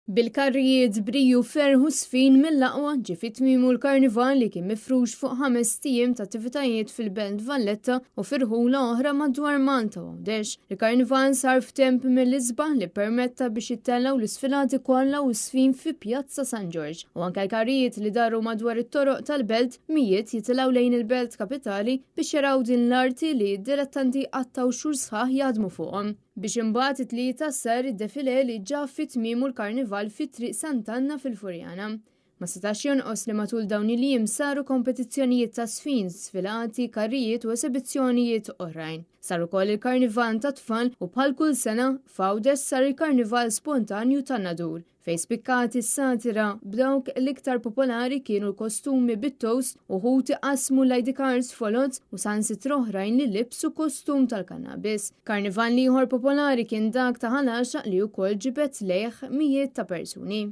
Bil-karrijiet, briju, ferħ u żfin mill-aqwa ġie fi tmiemu l-Karnival li kien mifrux fuq ħamest ijiem ta' attivitajiet fil-Belt Valletta u fi rħula oħra madwar Malta u Għawdex. Il-Karnival sar f'temp mill-isbaħ li ppermetta biex jittellgħu l-isfilati kollha u ż-żfin fi Pjazza San Ġorġ u anke l-karrijiet li daru madwar it-toroq tal-belt, mijiet jitilgħu lejn il-belt kapitali biex jaraw din l-arti li d-dilettanti jqattgħu xhur sħaħ jaħdmu fuqhom. Biex imbagħad it-Tlieta sar id-defilé li ġab fi tmiemu l-Karnival fi Triq Sant'Anna fil-Furjana. Ma setax jonqos li matul dawn il-jiem saru kompetizzjonijiet ta' żfin, sfilati, karrijiet u esebizzjonijiet oħrajn. Sar ukoll il-Karnival tat-Tfal u bħal kull sena, f'Għawdex sar il-Karnival Spontanju tan-Nadur. Fejn spikkat is-satira, b'dawk l-iktar popolari kienu l-kostumi bit-toast, uħud iqassmu l-ID cards foloz u sansitra oħrajn li libsu kostum tal-kannabis. Karnival ieħor popolari kien dak ta' Ħal Għaxaq li wkoll ġibed lejh mijiet ta' persuni.